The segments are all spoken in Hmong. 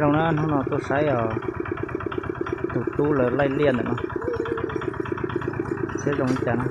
Zoo na, hnub no tuaj saib os, tus tub lawv laij liaj ntawm no, seb zoo li cas na.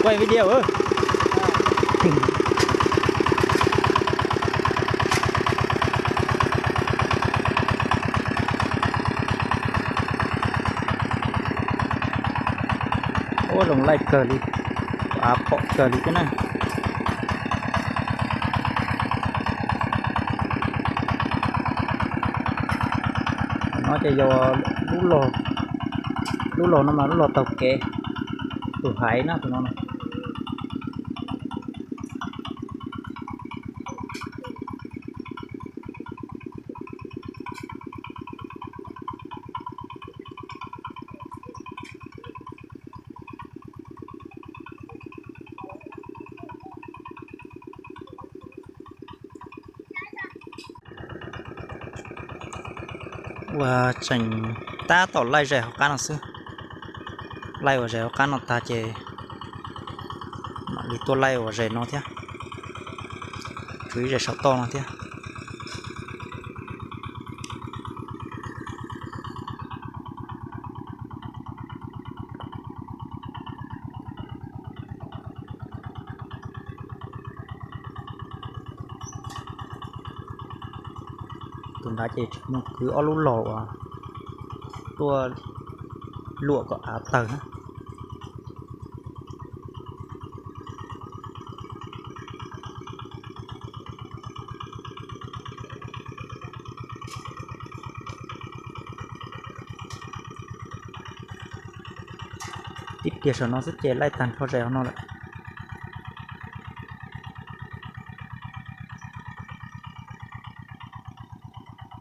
Quay video. Ua zoo laij kawg li, av phom kawg li thiab na. No ces yog lub log, lub log no mas lub log taug kev, tus haiv na tus no. Ua tseem tab tom laij zais hauv qab no xwb. Laij ua zais hauv qab no tag ces mam li tuaj laij ua zais no thiab. Tshuav ib zais saum toj no thiab. Tus nrad ces tsis muaj, kwv ob lub log uas tuaj luam kom av tawg na. Tib pliag saum no xwb ces laij tag nrho zais hauv no lawm.